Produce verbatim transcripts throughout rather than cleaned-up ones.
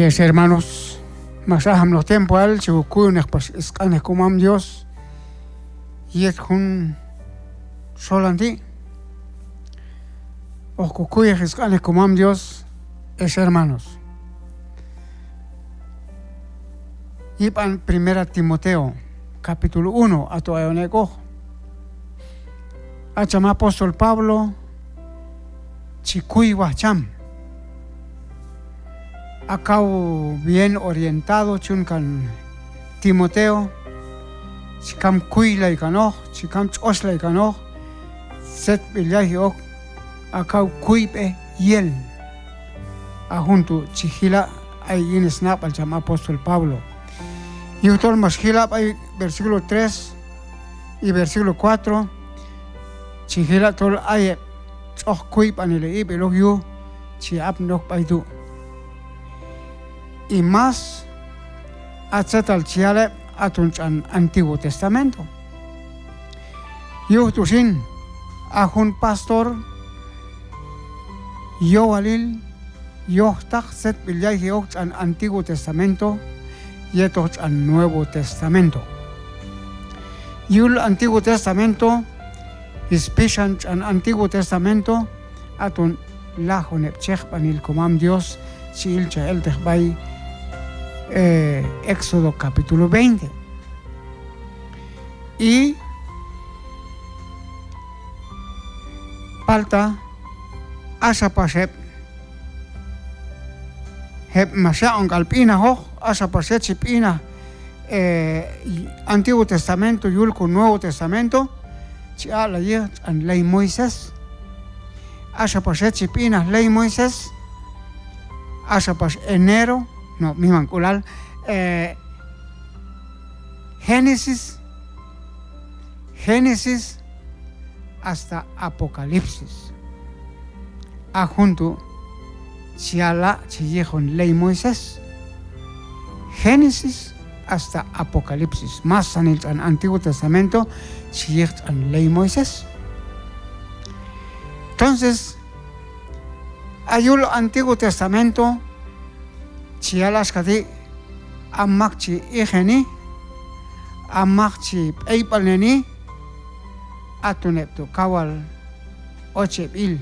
Ex hermanos, max ajapnoq tiempoal chi kokuyoneq pax sq'anej Komam Dios yet jun xolan ti'. Hoq kokuyej sq'anej Komam Dios, ex hermanos. Yib'an Primera Timoteo, capítulo uno, ato ayon ek'oq. A cham apóstol Pablo chi kuywaj cham. A kaw bien orientado chi yun kan Timoteo, chi kam kuylay kanoq, chi kam tx'oxlay kanoq tzetb'il yayji ok a kaw kuyb'ej yel. A jun tu' chi jila' ay yin snab'al cham apóstol Pablo. Yujtol max jila' b'ay versículo tres y versículo cuatro, chi jila' tol ay heb' tx'oj kuyb'anilej ib'il ok yuj chi apni ok b'ay tu'. Y más a tzetal chi yal heb' aton tx'an Antiguo Testamento. Yuj tu xin, a jun pastor yowalil yojtaq tzetb'il yayji ok tx'an Antiguo Testamento yetoq tx'an Nuevo Testamento. Yul Antiguo Testamento, spixan tx'an Antiguo Testamento, aton lajoneb' chejb'anil Komam Dios chi ilchaj elteq b'ay, eh, Éxodo capítulo veinte. Y palta axa pax heb', heb' max yaq'on k'al b'inajoq, axa pax yet chi b'inaj, eh, Antiguo Testamento yul ko Nuevo Testamento, chi aq'lay yiq tx'an ley Moisés. Axa pax yet chi b'inaj ley Moisés, axa pax enero, no, mimank'ulal, eh, Génesis, Génesis hasta Apocalipsis. A jun tu' chi yala' chi yiqon ley Moisés. Génesis hasta Apocalipsis. Masanil tx'an Antiguo Testamento chi yiq tx'an ley Moisés. Entonces, a yul Antiguo Testamento chi yal axka ti': a mak chi iqeni, a mak chi b'eyb'alneni, aton heb' tu' kawal ocheb'il,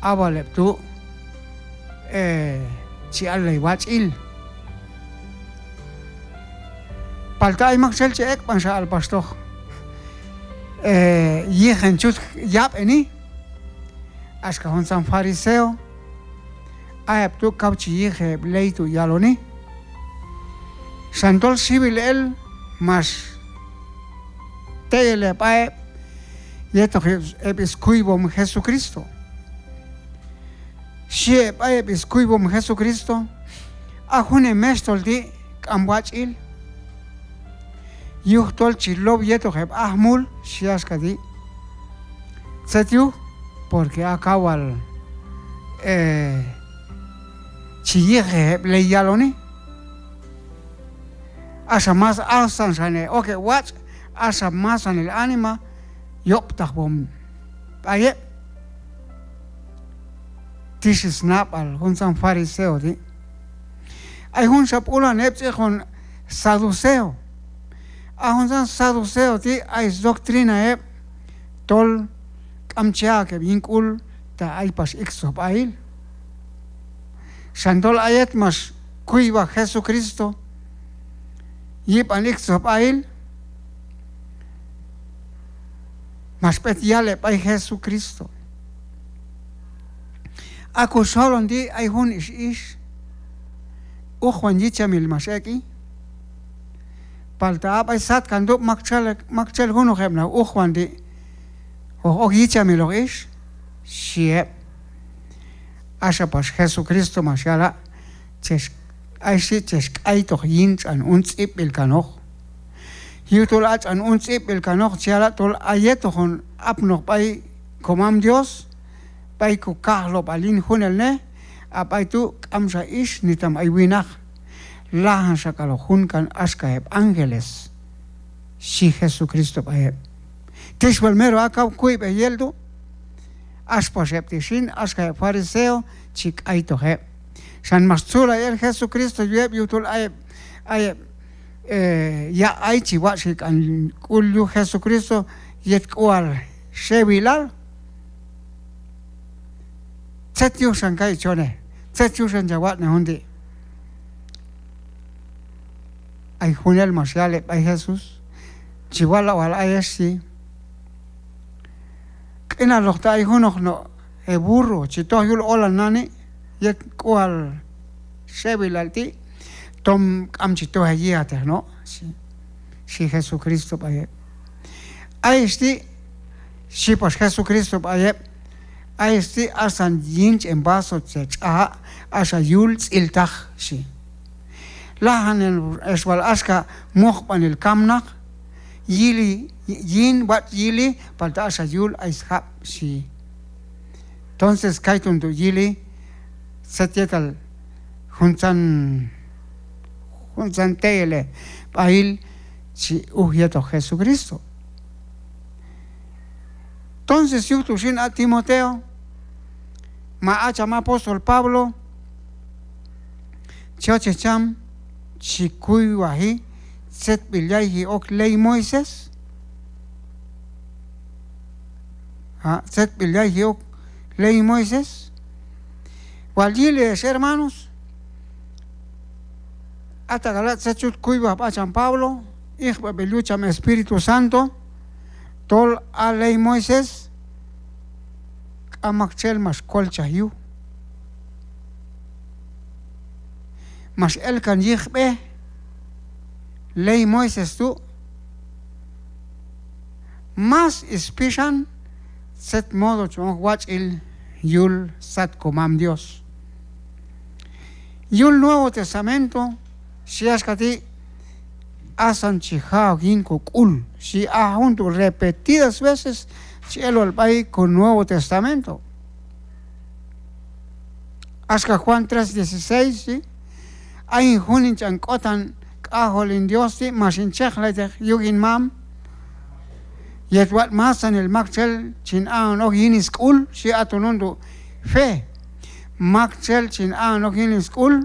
a wal heb' tu', eh, chi allay watx'il. Palta ay maktxel chi ek'b'anxa k'al paxtoq, eh, yiqen chut yab'eni, axka juntzan fariseo, a heb' tu' kaw chi yiqej heb' ley tu' yaloni. Xan tol xiwil el max teyelej b'a heb' yetoq heb', heb' skuywom Jesucristo. Xhi heb' b'ay heb' skuywom Jesucristo: a jun hemexhtol ti' k'am watx'il. Yujtol chi low yetoq heb' ajmul, xhi axka ti'. Tzet yuj, porque a kaw wal, eh, chi yiqej heb' ley yaloni. Axa mas asan xane ok heb' watx', axa masanil anima yob'taqwom b'ay heb'. Tix snab'al juntzan fariseo ti'. Ay junxa b'ulan heb' chi yiqon saduceo. A juntzan saduceo ti' ay sdoctrina heb' tol k'am chi aq' heb' yin k'ul ta ay pax iktzojb'ail. Xan tol a yet max kuywaj Jesucristo yib'an iktzojb'ail, max b'et yal heb' b'ay Jesucristo. A ko xolon ti' ay jun ix ix, uqwan yichamil max ek'i. Palta a b'ay satkan tu' maktxel, maktxel junoq heb' naq uqwan ti' hoq ok yichamiloq ix, xhi heb'. Axa pax Jesucristo max yala': Chex, ay xhi, chex k'aytoq yin tx'an un tz'ib'b'il kanoq. Yujtol a tx'an un tz'ib'b'il kanoq chi yala' tol a yet hoqon apnoq b'ay Komam Dios, b'ay ko kajlob'al yin junelnej, a b'ay tu' k'amxa ix nitam ay winaq, lajan xa k'al hoq jun kan axka heb' ángeles, xhi Jesucristo b'ay heb'. Tix wal mero a kaw kuyb'ej yel tu', ax pax heb' ti' xin, axka heb' fariseo, chi k'aytoq heb'. Xan max tzulay el Jesucristo yuj heb' yujtol ay heb', ay heb', eh, ya'ay chi watx'ji kan k'ul yuj Jesucristo yet k'ual xewilal. Tzet yuj xan kay chone, tzet yuj xan cha watx'nej jun ti'. Ay junel max yal heb' b'ay Jesús, chi wala' wal ayex xhi. Q'inaloq ta ay junoq no' e burro chi toj yul olan nani' yet k'ual xewilal ti', tom k'am chi toj e yi'ajteq no', xhi, xhi Jesucristo b'ay heb'. Ayex ti', xhi pax Jesucristo b'ay heb', ayex ti' asan yin ch'en vaso che tx'aja', axa yul tz'iltaq, xhi. Lajan ex wal axka muqb'anil kamnaq, yili, yin watx' yili, palta axa yul ay sjab', xhi. Entonces kayton tu' yili tzet yetal juntzan, juntzan teyeleb'ahil chi uj yetoq Jesucristo. Entonces yuj tu xin a Timoteo, ma a cham apóstol Pablo, chi yochej cham chi kuywaji tzetb'il yayji ok ley Moisés. A, tzetb'il yayji ok ley Moisés. Wal yili ex hermanos, a tak'ala' tzet chut kuywaj sb'a cham Pablo, ijb'ab'il yuj cham Espíritu Santo, tol a ley Moisés k'am maktxel max kolchaj yuj. Max el kan yijb'ej ley Moisés tu', más spixan tzet modo chon ok watx'il yul sat komam Dios. Yul Nuevo Testamento xhi axka ti': asan chi ja' ok yin kok'ul, xhi. A jun tu' repetidas veces chi el wal b'ay ko Nuevo Testamento. Axka Juan tres dieciséis, xhi: ayin jun hin ch'an k'otan k'ajol hin Dios ti', max hin chejlayteq yuj hin mam, yet watx' masanil maktxel chin a'on ok yin sk'ul, xhi. Aton jun tu' fe, maktxel chin a'on ok yin sk'ul,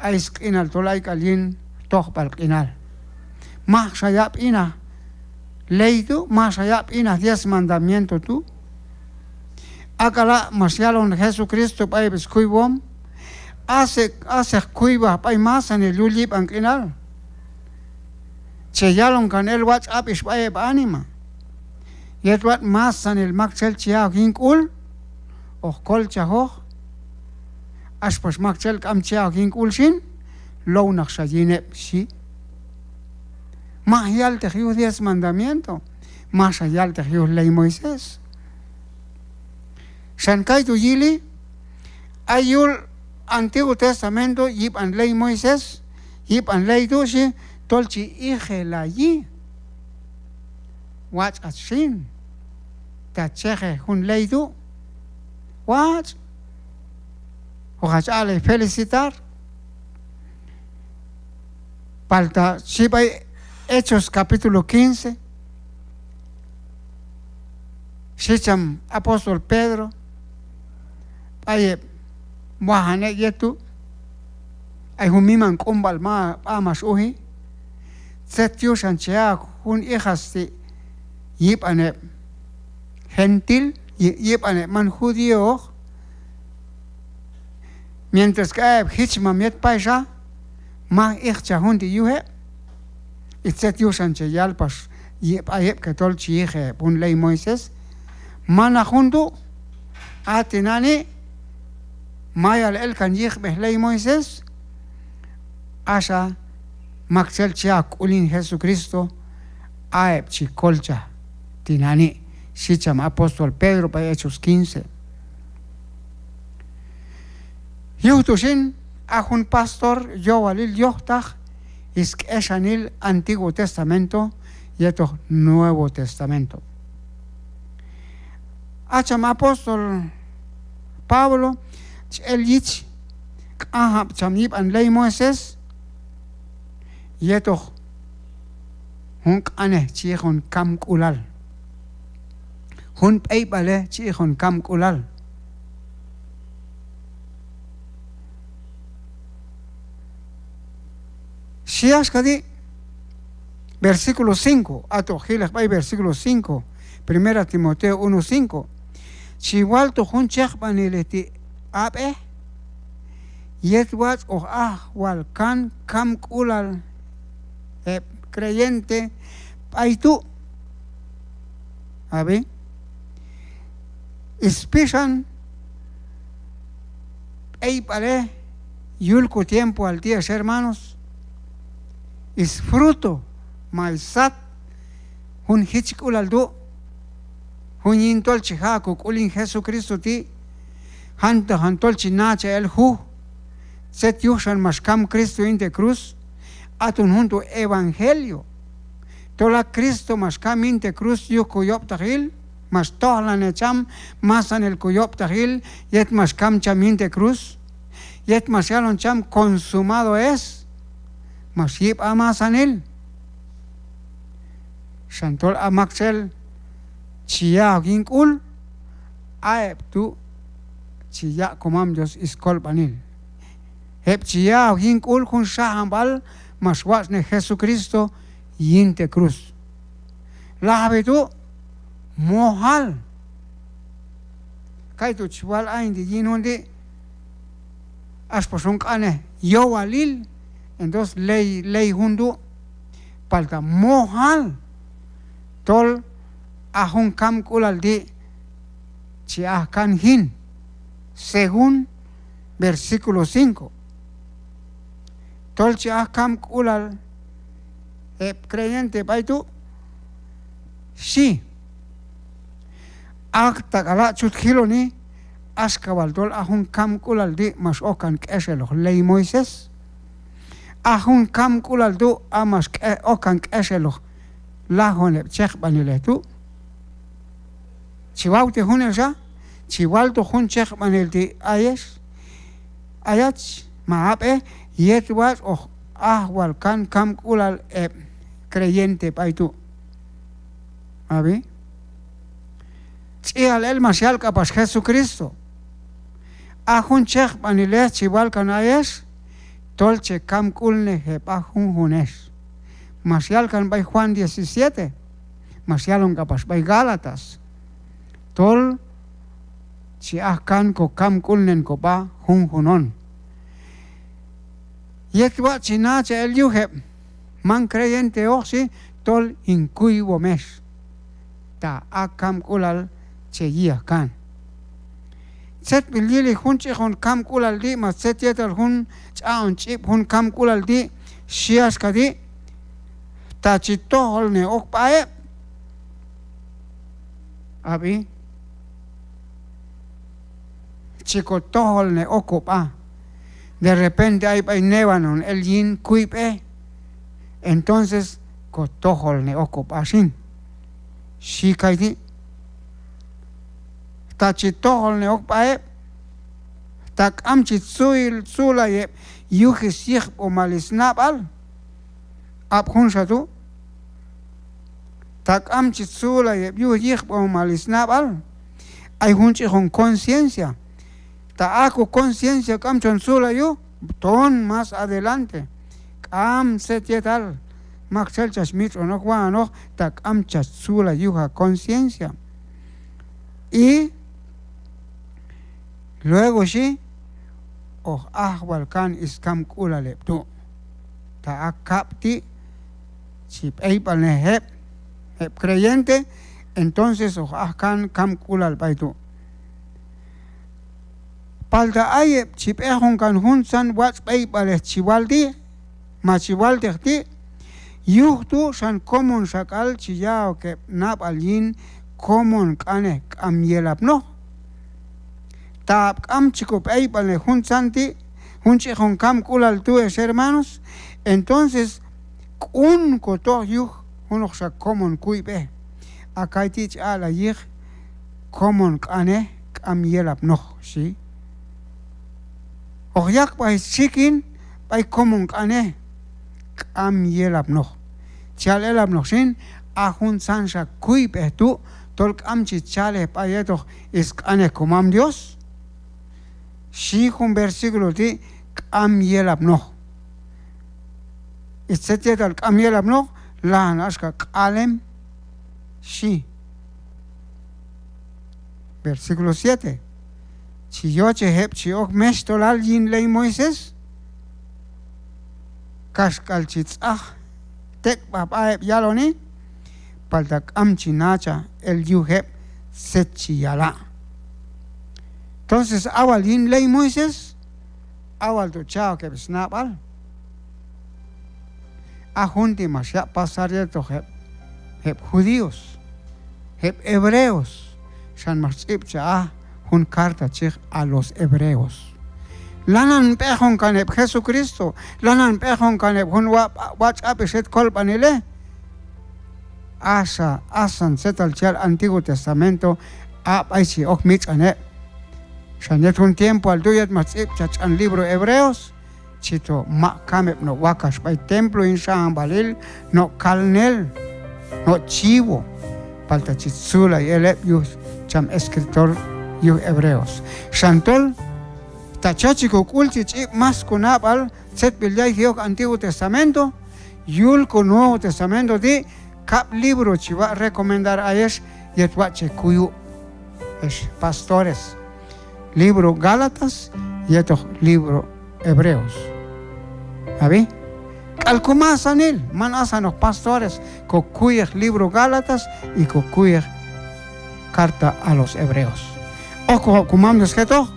ay sq'inal tol ay k'al yin tojb'al q'inal. Majxa yab' inaj ley tu', majxa yab' inaj diez mandamiento tu'. Ak'ala' max yalon Jesucristo b'ay heb' skuywom: aseq, aseq kuywaj b'ay masanil yul yib'an q'inal. Che yalon kan el watx' ab'ix b'ay heb' anima. Yet watx' masanil maktxel chi ya' ok yin k'ul, hoq kolchajoq. Ax pax maktxel k'am chi ya' ok yin k'ul xin, lownaqxa yin heb', xhi. Maj yalteq yuj diez mandamiento, majxa yalteq yuj ley Moisés. Xan kaytu' yili, ay yul Antiguo Testamento yib'an ley Moisés, yib'an ley tu', xhi, tol chi ijelayi. Watx' hach xin, ta cheje jun ley tu', watx', hoq hach aq'lay felicitar. Palta xhi b'ay Hechos capítulo quince, xhi cham apóstol Pedro b'ay heb' wajan ek' yet tu', ay jun miman q'umb'al ma-, b'a max uji: tzet yuxan che ya' ok jun ijatz ti' yib'an heb' gentil, yi-, yib'an heb' man judíooq, mientras que a heb' jichmam yet payxa maj iqchaj jun ti' yuj heb'? Y tzet yuxan che yal pax yi-, b'ay heb' que tol chi yije heb' jun ley Moisés? Manaq jun tu', a tinani' mayal el kan yijb'ej ley Moisés, axa maktxel chi ya' ok sk'ul yin Jesucristo, a heb' chi kolchaj tinani', xhi cham apóstol Pedro b'ay Hechos quince. Yuj tu xin, a jun pastor yowalil yojtaq sk'exanil Antiguo Testamento yetoq Nuevo Testamento. A cham apóstol Pablo chi el yich q'anjab' cham yib'an ley Moisés yetoq jun q'anej chi iqon kamk'ulal, jun b'eyb'alej chi iqon kamk'ulal. Chi axka ti', versículo cinco, ato jilej b'ay versículo cinco, Primera Timoteo uno cinco. Chi waltoq jun chekb'anilej ti' ab'ej, yet watx' hoq aj wal kan kamk'ulal heb' creyente b'ay tu'. Ab'i, spixan b'eyb'alej yul ko tiempoal ti' ex hermanos, sfruto ma ssat jun jichk'ulal tu', jun yin tol chi ja' ok ko k'ul yin Jesucristo ti', jantaq jan tol chi nachaj el juj tzet yuj xan max kam Cristo yin te' cruz. Aton jun tu' evangelio, tol a Cristo max kam yin te' cruz yuj ko yob'taqil, max tojlanej cham masanil ko yob'taqil yet max kam cham yin te' cruz, yet max yalon cham consumado es, max yi' sb'a masanil. Xan tol a maktxel chi ya'ok yin sk'ul, a heb' tu' chi yaq' komam Dios skolb'anil. Heb' chi ya'ok yin sk'ul jun xajanb'al max watx'nej Jesucristo yin te' cruz. Lajwi tu' mojal. Kaytu' chi wal ayin ti' yin jun ti', ax pax jun q'anej yowalil, entonces ley, ley jun tu', palta mojal tol a jun kamk'ulal ti' chi aj kan jin, según versículo cinco. Tol chi aj kamk'ulal heb' creyente b'ay tu', xhi. Aktak'ala' chut jiloni, axka wal tol a jun kamk'ulal ti' max okkan k'exeloq ley Moisés. A jun kamk'ulal tu' a max k'e-, okkan k'exeloq lajoneb' chekb'anilej tu'. Chi wawtej junelxa, chi waltoq jun chekb'anil ti' ayex, ayach ma ab'ej, yet watx' hoq aj wal kan kamk'ulal heb' creyente b'ay tu'. Ab'i, ch'ial el max yal k'apax Jesucristo. A jun chekb'anilej chi wal kan ayex, tol che kamk'ulnej heb'a junjun ex. Max yal kan b'ay Juan diecisiete, max yalon k'apax b'ay Gálatas, tol chi aj kan ko kamk'ulnen kob'a junjun on. Yet watx' chi nachaj el yuj heb' man creyenteoq, xhi, tol hin kuywom ex ta a kamk'ulal che yi'aj kan. Tzetb'il yili jun ch'iqon kamk'ulal ti', ma tzet yetal jun ch'a'on ch'ib' jun kamk'ulal ti', xhi axka ti': Ta chi tojolnej ok sb'a heb', ab'i, chi ko tojolnej ok kob'a. De repente ay b'ay newan on el yin kuyb'ej, entonces ko tojolnej ok kob'a xin, xhi kayti'. Ta chi tojolnej ok sb'a heb', ta k'am chi tzu-, tzulay heb' yuj syiqb'omal snab'al. Ab' junxa tu', ta k'am chi tzulay heb' yuj yiqb'omal snab'al. Ay jun ch'iqon conciencia. Ta a ko conciencia k'am chon tzulay yuj, ton más adelante. K'am tzet yetal, maktxel chach mitx'on ok wa'anoq ta k'am chach tzulay yuj a conciencia. Y luego xhi, hoq aj wal kan skamk'ulal heb' tu'. Ta a kab' ti' chi b'eyb'alnej heb', heb' creyente, entonces hoq aj kan kamk'ulal b'ay tu'. Palta ay heb' chi b'ejon kan juntzan watx' b'eyb'alej chi wal ti', ma chi walteq ti', yuj tu' xan komonxak'al chi ya'ok heb' nab'al yin komon q'anej k'am yelapnoq. Ta ab' k'am chi ko b'eyb'alnej juntzan ti', jun ch'iqon kamk'ulal tu' ex hermanos, entonces k'un ko toj yuj junoqxa komon kuyb'ej. A kayti' chi aq'lay yiq komon q'anej k'am yelapnoq, xhi. Hoq yaq' sb'a stxikin b'ay komon q'anej k'am yelapnoq. Chi yal elapnoq xin, a juntzanxa kuyb'ej tu' tol k'am chi chalej sb'a yetoq sq'anej komam Dios, xhi jun versículo ti', k'am yelapnoq. Ix tzet yetal k'am yelapnoq, lajan axka k'al em, xhi. Versículo siete. Chi yochej heb' chi ok mexhtolal yin ley Moisés, kaxk'al chi tz'aj tek'b'a sb'a heb' yaloni, palta k'am chi nachaj el yuj heb' tzet chi yala'. Entonces, a wal yin ley Moisés, a wal tu' cha ok heb' snab'al. A jun ti' max yaq' pasar yetoq heb', heb' judíos, heb' hebreos, xan max tz'ib'chaj aj jun carta chi yiq a los hebreos. Lanan b'eqon kan heb' Jesucristo, lanan b'eqon kan heb' jun wa-, watx' ab'ix yet kolb'anilej. Axa, asan tzetal chi yal Antiguo Testamento, a b'ay chi ok mitx'an heb'. Xan yet jun tiempoal tu' yet max tz'ib'chaj tx'an libro Hebreos, chi to maq' kam heb' no' wakax b'ay templo yin xahanb'alil, no' kalnel, no' chivo, palta chi tzulay el heb' yuj cham escritor yuj Hebreos. Xan tol, ta chochej kok'ul chi ch'ib' mas konab'al tzetb'il yayji ok Antiguo Testamento, yul ko Nuevo Testamento ti', kab' libro chi waq' recomendar ayex yet watx' che kuyu', ex pastores. Libro Gálatas yetoq libro Hebreos. Ab'i? K'al komasanil, man asanoq pastores, kokuyej libro Gálatas y kokuyej carta a los Hebreos. Okojab' komam Dios jetoq,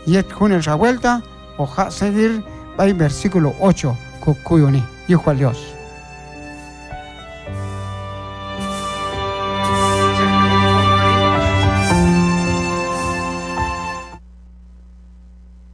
yet junelxa vuelta, hoq jaq' seguir b'ay versículo ocho kokuyoni. Yuj wal Dios.